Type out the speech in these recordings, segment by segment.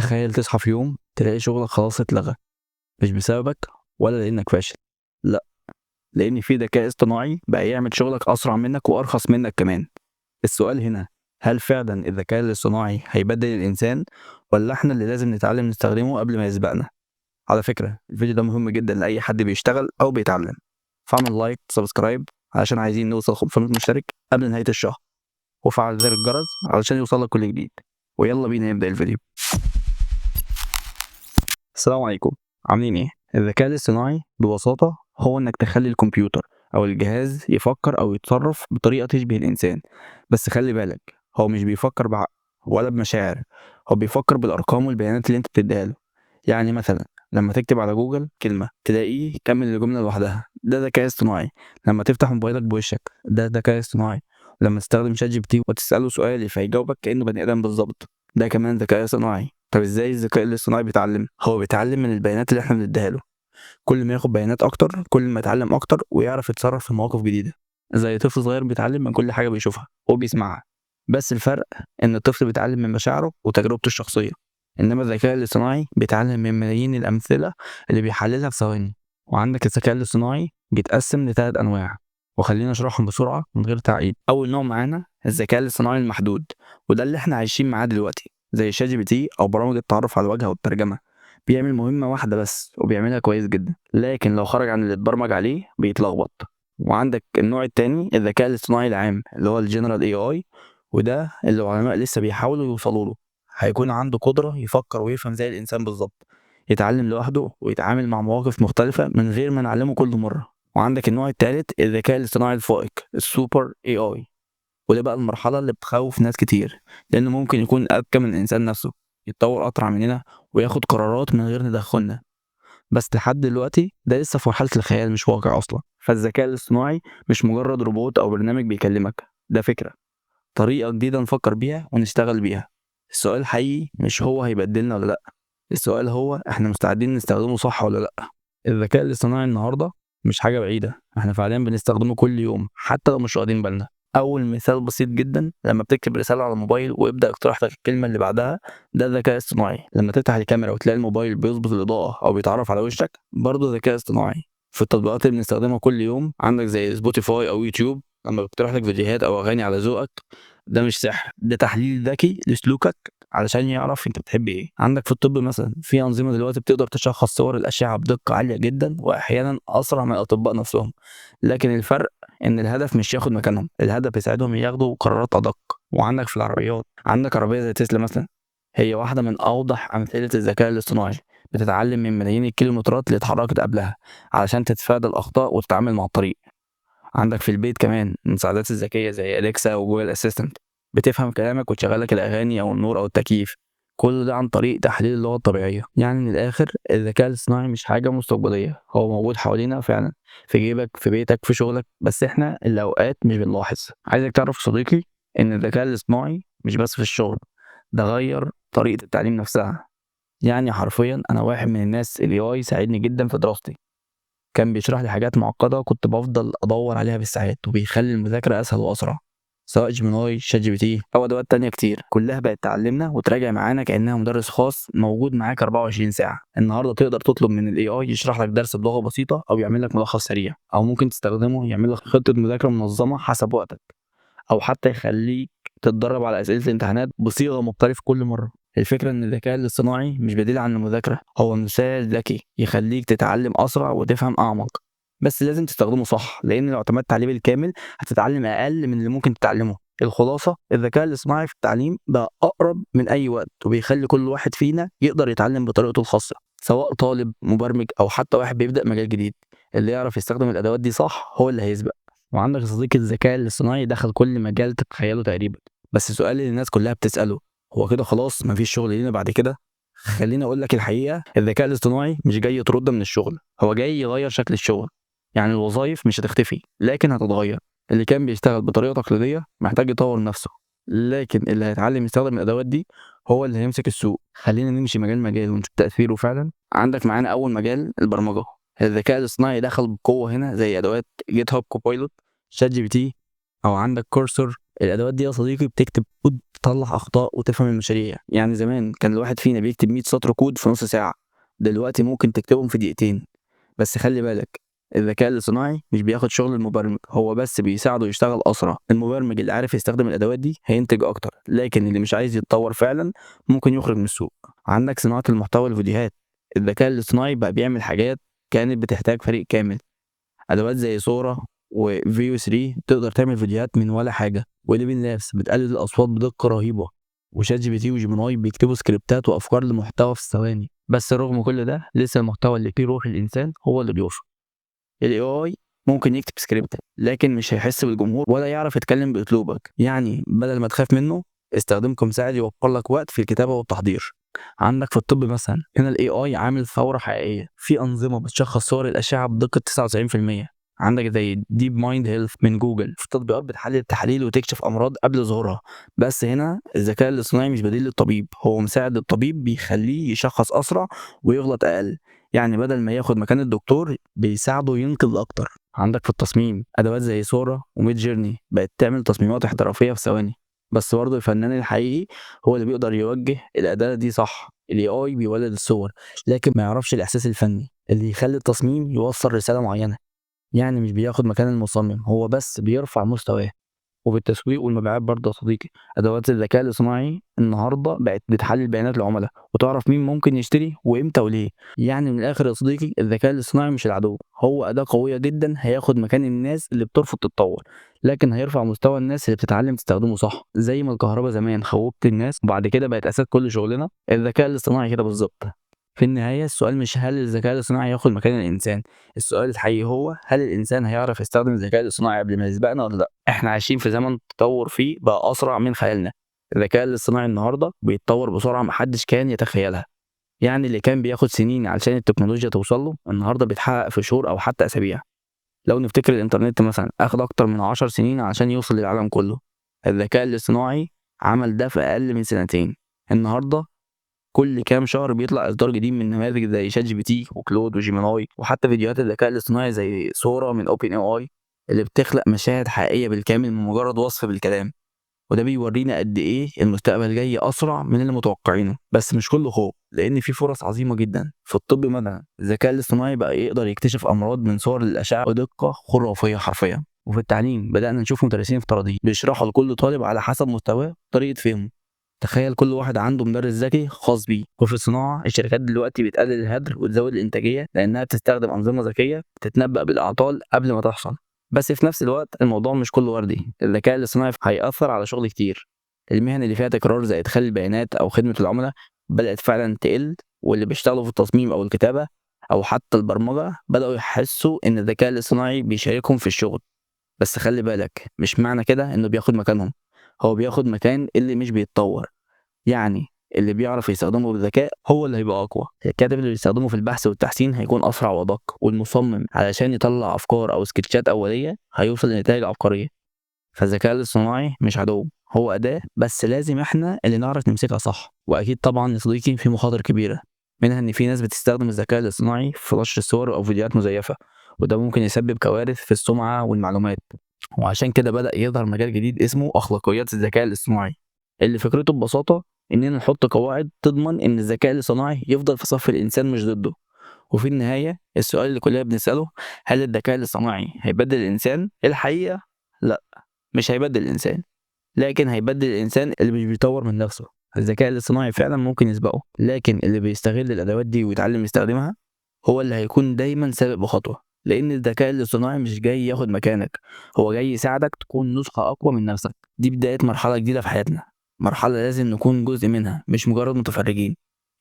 تخيل تصحى في يوم تلاقي شغلك خلاص اتلغى، مش بسببك ولا لانك فاشل، لا، لان في ذكاء اصطناعي بقى يعمل شغلك اسرع منك وارخص منك كمان. السؤال هنا، هل فعلا الذكاء الاصطناعي هيبدل الانسان ولا احنا اللي لازم نتعلم نستخدمه قبل ما يسبقنا؟ على فكرة الفيديو ده مهم جدا لأي حد بيشتغل أو بيتعلم، فاعمل like، subscribe علشان عايزين نوصل 500 مشترك قبل نهاية الشهر، وفعل زر الجرس علشان يوصلك كل جديد. ويلا بينا نبدأ الفيديو. السلام عليكم، عاملين ايه؟ الذكاء الاصطناعي ببساطة هو انك تخلي الكمبيوتر او الجهاز يفكر او يتصرف بطريقة تشبه الانسان. بس خلي بالك، هو مش بيفكر بعقل ولا بمشاعر، هو بيفكر بالارقام والبيانات اللي انت بتديها له. يعني مثلا لما تكتب على جوجل كلمة تلاقيه كمل الجملة لوحدها، ده ذكاء اصطناعي. لما تفتح موبايلك بوشك، ده ذكاء اصطناعي. لما تستخدم ChatGPT وتسأله سؤال فيجاوبك كأنه بني آدم بالظبط، ده كمان ذكاء اصطناعي. طب ازاي الذكاء الاصطناعي بيتعلم؟ هو بيتعلم من البيانات اللي احنا بنديها له. كل ما ياخد بيانات اكتر كل ما يتعلم اكتر ويعرف يتصرف في مواقف جديده، زي طفل صغير بيتعلم من كل حاجه بيشوفها وبيسمعها. بس الفرق ان الطفل بيتعلم من مشاعره وتجربته الشخصيه، انما الذكاء الاصطناعي بيتعلم من ملايين الامثله اللي بيحللها في ثواني. وعندك الذكاء الاصطناعي بيتقسم لثلاث انواع، وخلينا اشرحهم بسرعه من غير تعقيد. اول نوع معانا الذكاء الاصطناعي المحدود، وده اللي احنا عايشين معاه دلوقتي، زي ChatGPT او برامج التعرف على الوجه والترجمه. بيعمل مهمة واحدة بس وبيعملها كويس جدا، لكن لو خرج عن اللي اتبرمج عليه بيتلخبط. وعندك النوع التاني الذكاء الاصطناعي العام اللي هو ال general AI، وده اللي العلماء لسه بيحاولوا يوصلوا له. هيكون عنده قدرة يفكر ويفهم زي الإنسان بالظبط، يتعلم لوحده ويتعامل مع مواقف مختلفة من غير ما نعلمه كل مرة. وعندك النوع التالت الذكاء الاصطناعي الفائق، ال super AI، وده بقى المرحلة اللي بتخوف ناس كتير، لأنه ممكن يكون أذكى من الإنسان نفسه، يتطور أسرع مننا وياخد قرارات من غير تدخلنا. بس لحد دلوقتي ده لسه في مرحلة الخيال، مش واقع أصلا. فالذكاء الاصطناعي مش مجرد روبوت أو برنامج بيكلمك، ده فكرة، طريقة جديدة نفكر بيها ونشتغل بيها. السؤال الحقيقي مش هو هيبدلنا ولا لأ، السؤال هو احنا مستعدين نستخدمه صح ولا لأ. الذكاء الاصطناعي النهاردة مش حاجة بعيدة، احنا فعليا بنستخدمه كل يوم حتى لو مش واخدين بالنا. اول مثال بسيط جدا، لما بتكتب رساله على الموبايل ويبدا يقترح لك الكلمه اللي بعدها، ده ذكاء اصطناعي. لما تفتح الكاميرا وتلاقي الموبايل بيظبط الاضاءه او بيتعرف على وشك، برضه ذكاء اصطناعي. في التطبيقات اللي بنستخدمها كل يوم، عندك زي Spotify او يوتيوب، لما بيقترح لك فيديوهات او اغاني على ذوقك، ده مش سحر، ده تحليل ذكي لسلوكك علشان يعرف انت بتحب ايه. عندك في الطب مثلا في انظمه دلوقتي بتقدر تشخص صور الاشعه بدقه عاليه جدا، واحيانا اسرع من الاطباء نفسهم. لكن الفرق ان الهدف مش ياخد مكانهم، الهدف يساعدهم ياخدوا قرارات ادق. وعندك في العربيات، عندك عربيه زي تسلا مثلا، هي واحده من اوضح امثله الذكاء الاصطناعي، بتتعلم من ملايين الكيلومترات اللي اتحركت قبلها علشان تتفادى الاخطاء وتتعامل مع الطريق. عندك في البيت كمان المساعدات الذكيه زي Alexa و Google Assistant، بتفهم كلامك وتشغل لك الاغاني او النور او التكييف، كل ده عن طريق تحليل اللغه الطبيعيه. يعني من الاخر الذكاء الاصطناعي مش حاجه مستقبليه، هو موجود حوالينا فعلا، في جيبك، في بيتك، في شغلك، بس احنا اللي اوقات مش بنلاحظ. عايزك تعرف صديقي ان الذكاء الاصطناعي مش بس في الشغل، ده غير طريقه التعليم نفسها. يعني حرفيا انا واحد من الناس ال AI ساعدني جدا في دراستي، كان بيشرح لي حاجات معقدة كنت بفضل أدور عليها بالساعات، وبيخلي المذاكرة أسهل وأسرع. سواء Gemini، ChatGPT أو أدوات تانية كتير، كلها بقت تعلمنا وتراجع معانا كأنها مدرس خاص موجود معاك 24 ساعة. النهاردة تقدر تطلب من ال AI يشرح لك درس بلغة بسيطة أو يعمل لك ملخص سريع، أو ممكن تستخدمه يعمل لك خطة مذاكرة منظمة حسب وقتك، أو حتى يخليك تتدرب على أسئلة الامتحانات بصيغة مختلفة كل مرة. الفكرة إن الذكاء الاصطناعي مش بديل عن المذاكرة، هو مساعد ذكي يخليك تتعلم أسرع وتفهم أعمق، بس لازم تستخدمه صح، لأن لو اعتمدت عليه بالكامل هتتعلم أقل من اللي ممكن تتعلمه. الخلاصة، الذكاء الاصطناعي في التعليم بقى أقرب من أي وقت، وبيخلي كل واحد فينا يقدر يتعلم بطريقته الخاصة، سواء طالب، مبرمج، أو حتى واحد بيبدأ مجال جديد. اللي يعرف يستخدم الأدوات دي صح هو اللي هيسبق. وعندك يا صديقي الذكاء الاصطناعي دخل كل مجال تتخيله تقريبا، بس السؤال اللي الناس كلها بتسأله، هو كده خلاص مفيش شغل لينا بعد كده؟ خليني اقول لك الحقيقه، الذكاء الاصطناعي مش جاي يطردنا من الشغل، هو جاي يغير شكل الشغل. يعني الوظائف مش هتختفي لكن هتتغير. اللي كان بيشتغل بطريقه تقليديه محتاج يطور نفسه، لكن اللي هيتعلم يستخدم الادوات دي هو اللي هيمسك السوق. خلينا نمشي مجال مجال ونشوف تاثيره فعلا. عندك معانا اول مجال البرمجه، الذكاء الاصطناعي دخل بقوه هنا، زي ادوات GitHub Copilot، ChatGPT، او عندك Cursor. الأدوات دي يا صديقي بتكتب كود، تطلع أخطاء، وتفهم المشاريع. يعني زمان كان الواحد فينا بيكتب 100 سطر كود في نص ساعة، دلوقتي ممكن تكتبهم في دقيقتين. بس خلي بالك، الذكاء الاصطناعي مش بياخد شغل المبرمج، هو بس بيساعده يشتغل أسرع. المبرمج اللي عارف يستخدم الأدوات دي هينتج أكتر، لكن اللي مش عايز يتطور فعلا ممكن يخرج من السوق. عندك صناعة المحتوى الفيديوهات، الذكاء الاصطناعي بقى بيعمل حاجات كانت بتحتاج فريق كامل. أدوات زي Sora و Veo 3 تقدر تعمل فيديوهات من ولا حاجة، و ElevenLabs بتقلد الأصوات بدقة رهيبة، و ChatGPT و Gemini بيكتبوا سكريبتات وأفكار لمحتوى في ثواني. بس رغم كل ده لسه المحتوى اللي فيه روح الإنسان هو اللي بيوصل. ال AI ممكن يكتب سكريبت، لكن مش هيحس بالجمهور ولا يعرف يتكلم بأسلوبك. يعني بدل ما تخاف منه، استخدمه كمساعد يوفر لك وقت في الكتابة والتحضير. عندك في الطب مثلا، هنا ال AI عامل ثورة حقيقية. في أنظمة بتشخص صور الأشعة بدقة 99%، عندك زي DeepMind Health من جوجل، في تطبيقات بتحلل التحاليل وتكشف امراض قبل ظهورها. بس هنا الذكاء الاصطناعي مش بديل للطبيب، هو مساعد للطبيب، بيخليه يشخص اسرع ويغلط اقل. يعني بدل ما ياخد مكان الدكتور، بيساعده ينقذ اكتر. عندك في التصميم، ادوات زي Sora و Midjourney بقت تعمل تصميمات احترافية في ثواني، بس برضه الفنان الحقيقي هو اللي بيقدر يوجه الاداة دي صح. ال AI بيولد الصور، لكن ما يعرفش الاحساس الفني اللي يخلي التصميم يوصل رسالة معينه. يعني مش بياخد مكان المصمم، هو بس بيرفع مستواه. وفي التسويق والمبيعات برضه يا صديقي، ادوات الذكاء الاصطناعي النهارده بقت بتحلل بيانات العملاء وتعرف مين ممكن يشتري وامتى وليه. يعني من الاخر يا صديقي، الذكاء الاصطناعي مش العدو، هو اداة قوية جدا. هياخد مكان الناس اللي بترفض تتطور، لكن هيرفع مستوى الناس اللي بتتعلم تستخدمه صح. زي ما الكهرباء زمان خوفت الناس وبعد كده بقت اساس كل شغلنا، الذكاء الاصطناعي كده بالظبط. في النهاية، السؤال مش هل الذكاء الاصطناعي هياخد مكان الإنسان، السؤال الحقيقي هو هل الإنسان هيعرف يستخدم الذكاء الاصطناعي قبل ما يسبقنا ولا لأ؟ إحنا عايشين في زمن التطور فيه بقى أسرع من خيالنا. الذكاء الاصطناعي النهاردة بيتطور بسرعة محدش كان يتخيلها. يعني اللي كان بياخد سنين علشان التكنولوجيا توصل له، النهارده بيتحقق في شهور أو حتى أسابيع. لو نفتكر الإنترنت مثلا، أخد أكتر من 10 سنين عشان يوصل للعالم كله. الذكاء الاصطناعي عمل ده في أقل من سنتين. النهارده كل كام شهر بيطلع اصدار جديد من نماذج زي ChatGPT و Claude و Gemini، وحتى فيديوهات الذكاء الاصطناعي زي Sora من OpenAI اللي بتخلق مشاهد حقيقية بالكامل من مجرد وصف بالكلام. وده بيورينا قد ايه المستقبل جاي اسرع من اللي متوقعينه. بس مش كله خوف، لان في فرص عظيمة جدا. في الطب مثلا، الذكاء الاصطناعي بقى يقدر يكتشف امراض من صور الاشعة بدقة خرافية حرفيا. وفي التعليم، بدانا نشوف مدرسين افتراضيين بيشرحوا لكل طالب على حسب مستواه وطريقه فهمه. تخيل كل واحد عنده مدرس ذكي خاص بيه. وفي الصناعة، الشركات دلوقتي بتقلل الهدر وتزود الإنتاجية لأنها بتستخدم أنظمة ذكية تتنبأ بالأعطال قبل ما تحصل. بس في نفس الوقت الموضوع مش كله وردي. الذكاء الاصطناعي هيأثر على شغل كتير. المهن اللي فيها تكرار زي إدخال البيانات أو خدمة العملاء بدأت فعلا تقل، واللي بيشتغلوا في التصميم أو الكتابة أو حتى البرمجة بدأوا يحسوا إن الذكاء الاصطناعي بيشاركهم في الشغل. بس خلي بالك، مش معنى كده إنه بياخد مكانهم، هو بياخد مكان اللي مش بيتطور. يعني اللي بيعرف يستخدمه بذكاء هو اللي هيبقى اقوى. الكاتب اللي بيستخدمه في البحث والتحسين هيكون اسرع وادق، والمصمم علشان يطلع افكار او سكتشات اوليه هيوصل لنتائج عبقرية. فالذكاء الاصطناعي مش عدو، هو اداه، بس لازم احنا اللي نعرف نمسكها صح. واكيد طبعا يا صديقي في مخاطر كبيره، منها ان في ناس بتستخدم الذكاء الاصطناعي في نشر صور او فيديوهات مزيفه، وده ممكن يسبب كوارث في السمعة والمعلومات. وعشان كده بدأ يظهر مجال جديد اسمه أخلاقيات الذكاء الاصطناعي، اللي فكرته ببساطة إننا نحط قواعد تضمن إن الذكاء الاصطناعي يفضل في صف الإنسان مش ضده. وفي النهاية، السؤال اللي كلنا بنسأله: هل الذكاء الاصطناعي هيبدل الإنسان؟ الحقيقة لا، مش هيبدل الإنسان، لكن هيبدل الإنسان اللي مش بيطور من نفسه. الذكاء الاصطناعي فعلا ممكن يسبقه، لكن اللي بيستغل الأدوات دي ويتعلم يستخدمها هو اللي هيكون دايما سابق بخطوة، لأن الذكاء الاصطناعي مش جاي ياخد مكانك، هو جاي يساعدك تكون نسخة أقوى من نفسك. دي بداية مرحلة جديدة في حياتنا، مرحلة لازم نكون جزء منها مش مجرد متفرجين.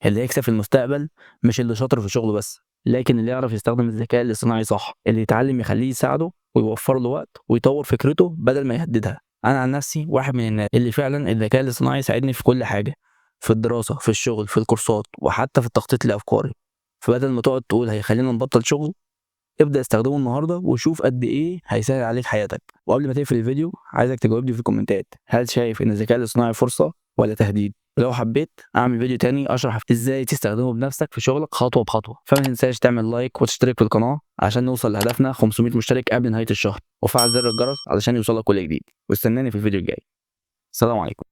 اللي هيكسب في المستقبل مش اللي شاطر في شغله بس، لكن اللي يعرف يستخدم الذكاء الاصطناعي صح، اللي يتعلم يخليه يساعده ويوفر له وقت ويطور فكرته بدل ما يهددها. انا عن نفسي واحد من الناس اللي فعلا الذكاء الاصطناعي ساعدني في كل حاجه، في الدراسه، في الشغل، في الكورسات، وحتى في التخطيط لافكاري. فبدل ما تقعد تقول هيخلينا نبطل شغل، ابدا استخدمه النهارده وشوف قد ايه هيسهل عليك حياتك. وقبل ما تقفل الفيديو، عايزك تجاوبني في الكومنتات: هل شايف ان الذكاء الاصطناعي فرصة ولا تهديد؟ ولو حبيت اعمل فيديو تاني اشرح ازاي تستخدمه بنفسك في شغلك خطوة بخطوة، فما تنساش تعمل like وتشترك في القناة عشان نوصل لهدفنا 500 مشترك قبل نهاية الشهر، وفعل زر الجرس علشان يوصلك كل جديد، واستناني في الفيديو الجاي. السلام عليكم.